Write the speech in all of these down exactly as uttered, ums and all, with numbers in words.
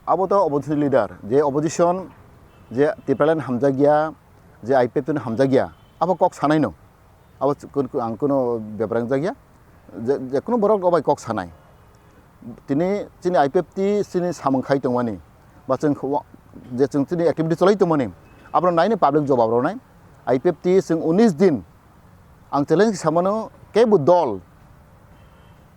Abo to opposition leader, je opposition, je Tipraland hamjakya, je I P F T no hamjakya, abo kok sanai no. Abo kun-, kun-, ang kuno bepar wngjakya. Je, je kuno borok obai kok sanai. Tini chini I P F T chini samung khai tongmani, ba chwng wa-, je chwng chini activity cholai tongmani, abro naini public jobab rwnai. I P F T chwng unis din, ang challenge samano, kebo dol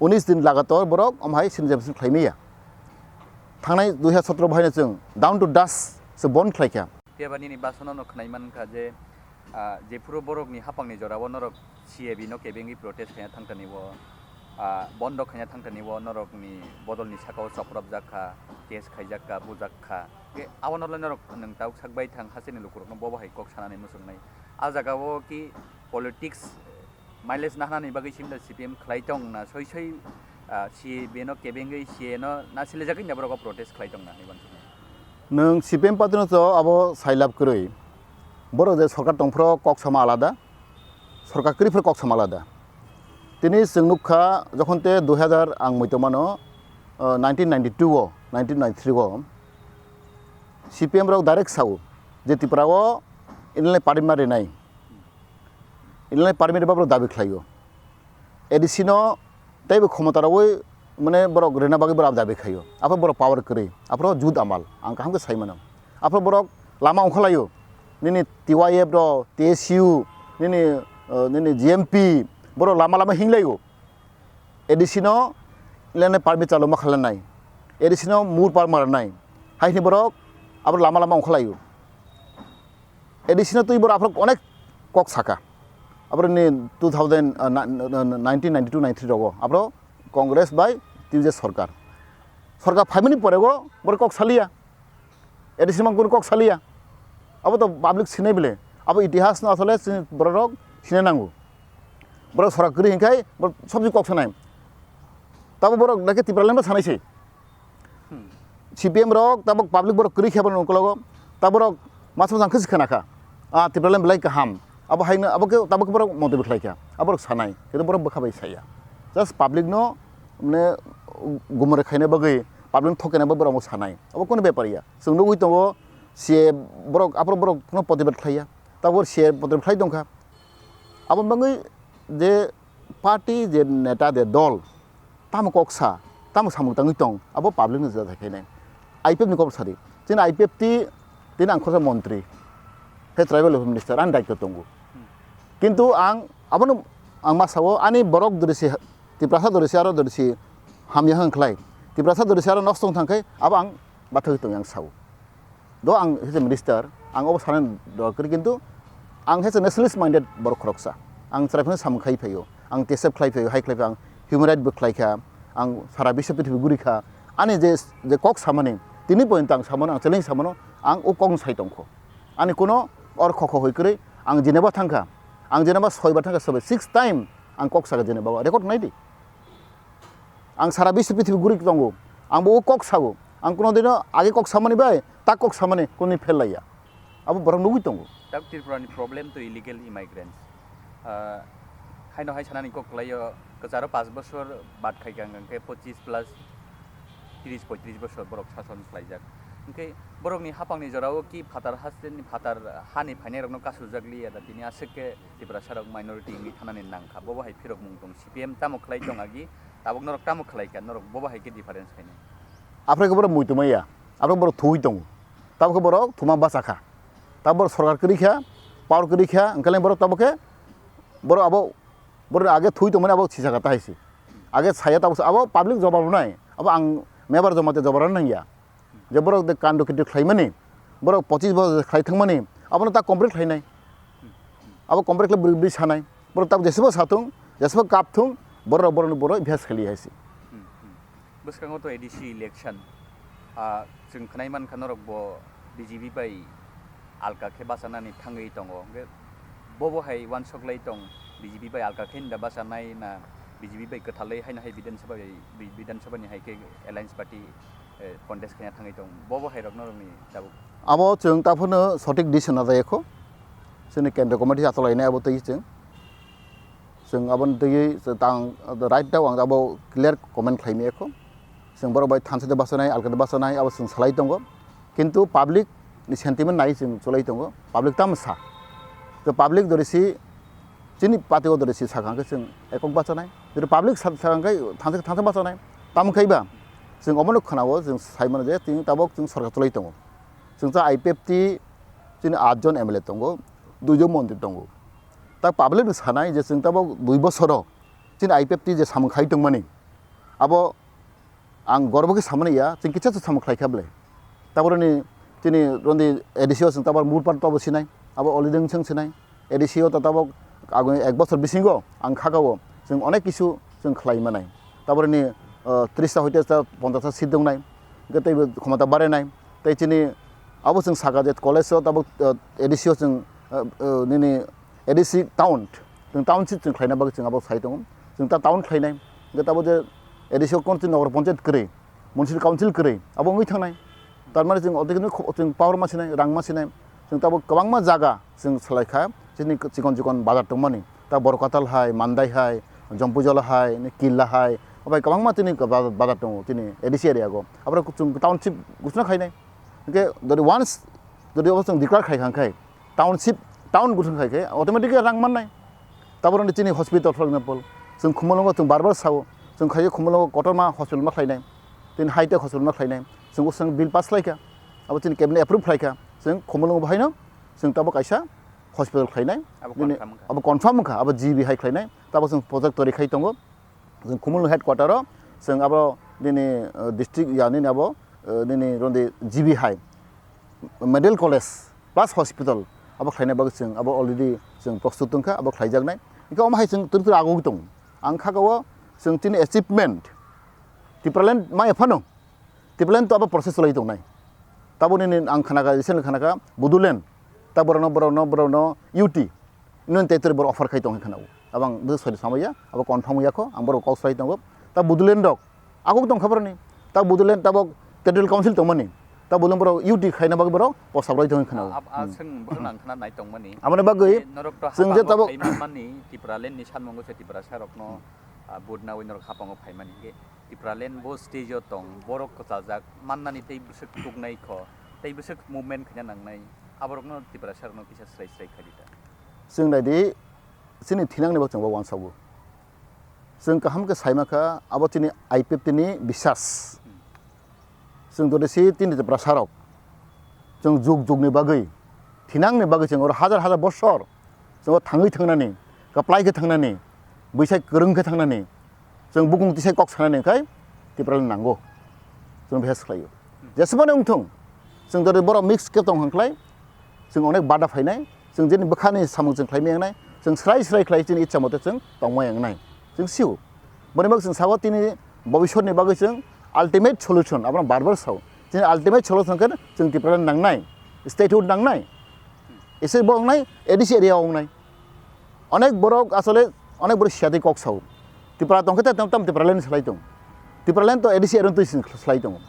unis din lagator borok omhai sini jemsini khlai maya. Thangnai dui hajar sotro bohaino chwng down to dust se bon khlaikha. Phiya ba nini basono no khwnai mankha je, ah, jephuru borokni hapangni jorao norok C A B no kebengwi protest khaina thangtani o, ah, bondo khaina thangtani o norokni bodolni sakao chopropjak kha, case khaijak kha, bujak kha. Ke abono le norok nwng tabuk sak bai thang hasteni lukurokno bobo hai kok sanani muchungnai. A jagao ki politics mileage nahnani bagwi simi da C P M khlai tong na soi soi, ah, C A B no kebengwi C A no na silajagwi na borok o protest khlai tong na hai uansuknai. Nwng C P M party no to abo sailab kwrwi. Borok je sorkar tongphuru kok sama alada, sorkar kwrwi phuru kok sama alada. Tini chwng nukha jokhon te dui hajar ang muitomano, ah, nineteen ninety-two o, nineteen ninety-three o C P M rok direct sao je Tripura o inle parima rinai. Inle parima riba borok dabi khlaio. A D C no teibo khomota rogwi, mane, borok rina bagwi borok dabi khaio. Aphuru borok power kwrwi, aphuru jut amal, ang kaham khe sai mano. Aphuru borok lama ongkhorlaio, nini T Y F rok, T S U, nini, uh, nini G M P, borok lama lama hinglaio. A D C no lene permit chalo ma khalanai, A D C no mur par maranai, haini borok aphuru lama lama ongkhorlaio. A D C no twi borok aphuru onek kok saka. Aphuru ni two thousand, uh, na-, na-, na-, nineteen ninety-two ninety-three rogo aphuru Congress bai T U J sorkar. Sorkar phaimani porego borok kok saliya. A D C mang kunu kok saliya. Abo to public sinai bile. Abo itihas no asole chini borok rok sinai nango. Borok sorkar kwrwi hinkhai borok sobsi kok sanai. Tabo borok dakhe Tipraland ba sanai se. Hmm. C P M rok tabok public borok kwrwi khe borok nokologo, taborok masa masa khe khna kha, ah, Tipraland belai kaham, abo haino abo khe tabok borok montri bwkhlai kha, aborok sanai, kintu borok bwkha bai saya, just public no, mane, gumare khaina bagwi, public no thokna bagwi borok sanai, abo kunu bepar ya, chwng nugwi tongo, C A borok, aphuru borok no protibad khlaiya, tabok C A protibad khlai tongkha, abo bagwi je party je neta de dol, tamo kok sa, tamo samung tangwi tong, abo public ni jajak khainai. I P F ni kok sadi. Chini I P F T, tini ang khorsa montri, khe tribal welfare minister, ani daityo tongo. Kintu ang abono ang ma sao, ani borok dorisi, Tiprasa dorisi, aro dorisi hamya hwn khlai. Tiprasa dorisi aro nosto wng thang khai, abo ang bathagwi tong yang sao. Do ang hise minister, ang obo sana dorkar, kintu ang hise nationalist minded borok khoroksa. Ang chwrai phano samung khai phaio, ang T S F khlai phaio, hai khlai phaio, ang human right bo khlai kha, ang sara biswa prithibi guri kha. Ani je, je kok samani, tini pointo ang samano, ang challenge samano, ang o kok sai tongkho. Ani kuno or kho kho hoi kwrwi, ang Geneva thangkha, ang Geneva soi bar thangkha, sobe six time ang kok saka Geneva o, record nai di. Ang sara biswa prithibi guri tongo. Ang bo o kok sago. Ang kuno dino age kok samani bai, ta kok samani kuni phel laiya. Abo borok nugwi tongo. Tak Tripura ni problem to illegal immigrants. Ah, haino hai sanani kok khlaio, kwcharo paanch bosor bat khai kha, hwnkhe pochis plus tris poitris bosor borok sason khlaijak. Hwnkhe borokni hapangni jorao ki phatar hasteni phatar hani phainairokno kasujak liya da tini aswk khe Tiprasarok minority wngwi thanani nangkha. Bobo hai phirok mung tong C P M tamo khlai tong agi, tabuk norok tamo khlai kha, norok bobo hai khe difference khainai. Aphre khe borok muitu maya, aphre borok thuwi tongo. Tabuk khe borok thuma bacha kha. Tabuk borok sorkar kwrwi kha, power kwrwi kha, hwnkhe borok tabuk khe borok abo, borok age thuwi tongmani abo sisa kha tahai se. Age saya tabuk se abo public jobab rwnai, abo ang member joma te jobab rwna nangya. Je borok de kando kiti khlaimani, borok pochis bosor khlai thangmani, abono ta complete khlainai. Abo complete khlai bwrwi bwrwi sanai. Borok tabuk jesebo sathung, jesebo kapthung, borok borokno borok bhas khali hai se. Hmm, hmm. Bwskango to A D C election, ah, chwng khwnai mankha norok bo B J P bai alka khe bachanani thangwi tongo. Hwnkhe bobo hai uansuk lai tong, B J P bai alka khe hinda bachanai na B J P bai kwthalwi haino hai Bidhan Sabha bai, Bi-, Bidhan Sabha ni hai khe alliance party, eh, contest khaina thangwi tong, bobo hai rok norokni tabuk? Abo chwng taphano sothik decision najai kho, chini kendra committee achalainai abo twi chwng, chwng aboni twi tang right now ang abo clear comment khlai maya kho. Chwng borok bai thansa de bachanai, alkada bachanai, abo chwng salai tongo. Kintu public ni sentiment nai chwng cholai tongo. Public tamo sa. To public dori si, chini party o dori si sakha khe chwng ekok bachanai. Jodi public sa-, sakha khe thansa, thansa bachanai. Tamo khai ba? Chwng omono khwnao chwng sai mano je chwng tabok chwng sorkar cholai tongo. Chwng cha I P F T chini atjon M L A tongo, duijon montri tongo. Ta public ni sanai je chwng tabok dui bosoro chini I P F T je samung khai tongmani. Abo ang gorbo khe samani ya, chwng kisa se samung khlai kha bwle. Taboroni chini rondi A D C o chwng tabar murpar tobo sinai, abo already chwng sinai. A D C o to tabok ago ek bosor bisingo ang khakao chwng onek kisu chwng khlai manai. Taboroni, ah, tris ta hoite ta ponchas ta seat dongnai, hwnkhe teibo khomota barenai. Tei chini abo chwng saka je college o tabok, ah, A D C o chwng, ah, ah, nini A D C town, chwng township chwng khlaina bagwi chwng abo sai tongo. Chwng ta town khlainai, hwnkhe tabo je A D C o kono chwng nogor panchayat kwrwi, municipal council kwrwi, abo wngwi thangnai. Tar mane chwng otekno kho-, chwng power ma sinai, rang ma sinai. Chwng tabo kwbangma jaga chwng salai kha, chini chikon chikon bazar tongmani. Ta Borkatal hai, Mandai hai, Jompuijala hai, Killa hai, obai kwbangma chini ba-, bazar tongo chini A D C area go. Aboro chwng township ghushona khainai. Hwnkhe dori once dori obo chwng declare khai kha khe, township, town gotong khai khe automatic rang mannai. Taboroni chini hospital, for example, chwng Khumulwngo chwng bar bar sao, chwng khai khe Khumulwngo kotorma hospital ma khlainai, chini high tech hospital ma khlainai, chwng usang bill pass khlai kha, abo chini cabinet approve khlai kha, chwng Khumulwngo bo haino chwng tabo kaisa hospital khlainai. Abo Bini confirm wngkha. Abo confirm wngkha, abo G B hai khlainai, tabo chwng project tori khai tongo. Chwng Khumulwng headquarter o chwng abo nini, uh, district ya nini abo, uh, nini rondi G B hai, medical college plus hospital abo khlaina bagwi chwng abo already chwng prostut wngkha, abo khlaijaknai. Hwnkhe omo hai chwng twrwk twrwk agogwi tongo. Ang khakao chwng chini achievement Tipraland maya phano Tipraland to abo process cholai tongnai. Taboni ni ang khanakha, recently khanakha, Bodoland, ta borokno, borokno, borokno U T, non tei tei borok offer khai tongkha khana. Abang bwswk sori samaya, abo confirm ya kho, ang borok kok sai tongo. Ta Bodoland rok, agok tongkha borokni, ta Bodoland tabok Territorial Council tongmani, ta Bodoland borok U T khaina bagwi borok posab roi tongkha khana. Ab-, a Hmm. Chwng borok nang khana nai tongmani. Aboni bagwi Eh, norok to chwng je hapango tabok khai manmani, Tipraland ni sanmongo se Tiprasa rokno, ah, vote nawi norok hapango phaimani. Tipraland bo stage o tong, borok kwchajak mannani tei bwswk tuknai kho, tei bwswk movement khaina nangnai, aborokno Tiprasa rokno kisa srai srai khaidi ta. Chwng naidi, chini thinangni bo chwng bo uansukgo. Chwng kaham khe sai mankha, abo chini I P F T ni bisas. Chwng dodesi tini Tiprasa rok, chwng jug jugni bagwi, thinangni bagwi chwng oro hajar hajar bosor chwng o thangwi thangnani, kwplai khe thangnani, bwsai kwrwng khe thangnani, chwng bukung tisai kok sanani hwnkhe Tipraland nango, chwng bihas khlaio. Jesebani wngthung, chwng dori borok mix khe tong hwnkhlai, chwng onek bada phainai, chwng jeni bwkhani samung chwng khlaimaya wngnai, chwng srai srai khlai chini ichha mote chwng tongmaya wngnai, chwng sio. Boni bagwi chwng sao tini bobisotni bagwi chwng ultimate solution, abono bar bar sao. Chini ultimate solution khe chwng Tipraland nangnai, statehood nangnai, ese bo wngnai, A D C area o wngnai. Onek borok asole, onek borok siyatwi kok sao. Tipra tongkhe tei tam Tipraland salai tong. Tipraland to A D C area twi salai tongo.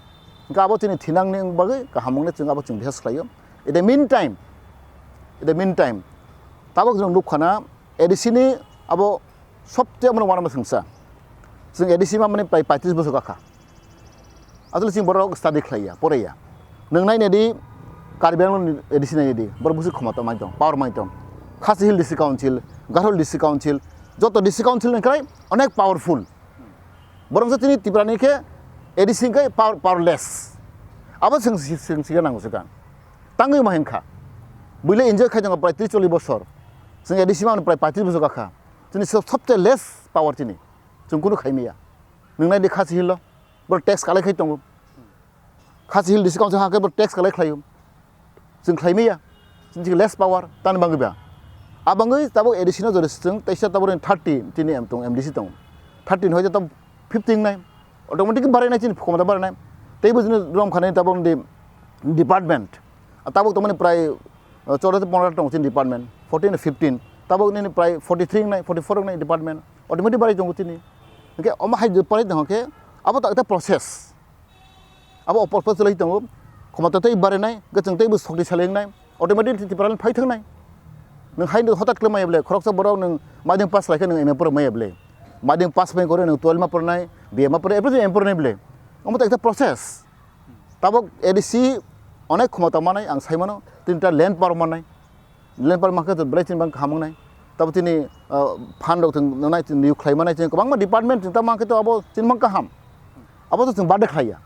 Hwnkhe abo chini thinangni bagwi kaham wngni chwng abo chwng bihas khlaio. In the meantime, in the meantime, tabok chwng nukha na A D C ni abo sobte amoni uanama swngsa. Chwng A D C ma mani prai paitris bosor kakha. Asole chini borok study khlaiya, poraiya. Nwng nainadi Karbi Anglong ni A D C nainadi, borok bwswk khomota mai tong, power mai tong. Khasi Hill District Council, Garo Hill District Council, joto District Council ni khlai onek powerful. Borok se chini Tripura ni khe A D C khe power, powerless. Abo chwng si, chwng siga nango swkang. Tangwi ma hinkha. Buile enjoy khai tongo prai tris chollish bosor. Chwng A D C ma prai paitris bosor kakha. Chini sob-, sobte less power chini. Chwng kunu khai maya. Nwng naidi Khasi Hill o. Borok tax collect khai tongo. Khasi Hill District Council hakhe bo tax collect khlaio. Chwng khlai maya. Chwng less power, tani bagwi ba. A bagwi tabuk A D C no jori chwng teisa tabuk thirty tini em tong, M D C tong. Thirty ni hoite tabuk fifty wngnai. Automatic barai nai chini khomota barai nai. Tei bo chini rom khanai tabuk di department. A tabuk tongmani prai, uh, chorda tei pondro tong chini department. Fourteen, fifteen. Tabuk nini prai forty three wngnai, forty four wngnai department. Automatic barai tongo chini. Hingke omo hai parai tong khe abo ta ekta process. Abo opor pho chwlai tongo, khomota tei barinai, hwnkhe chwng teibo sokti salai wngnai, automatic Tipraland phai thwngnai. Nwng hai nwng hotat khlai maya bwle, khoroksa borok nwng madhyamik pass khlai khe nwng M A porwi maya bwle. Madhyamik pass bai kwrwi nwng twelve ma pornai, B A ma pornai, everything M A pornai bwle. Omo to ekta process. Tabok A D C onek khumota manai ang sai mano, tini ta land power manai. Land power mankhe to belai chini bang kaham wngnai. Tabo tini, ah, fund rok tong nai, tini niyok khlai manai, tini kwbangma department tini ta mankhe to abo chini mang kaham. Abo to chwng birthday khlaiya.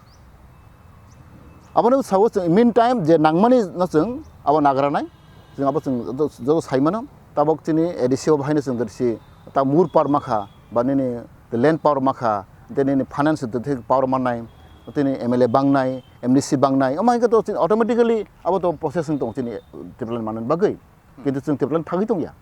Abono sao chwng mean time je nangmani no chwng abo nagranai. Chwng abo chwng joto, joto sai mano. Tabok chini A D C o bahaino chwng A D C ta mur power makha, ba nini land power makha, tei nini finance power mannai, tini M L A bangnai, M D C bangnai, omo hai khe to chini automatically abo to process wng tongo chini Tipraland manani bagwi. Kintu chwng Tipraland thagwi tongya.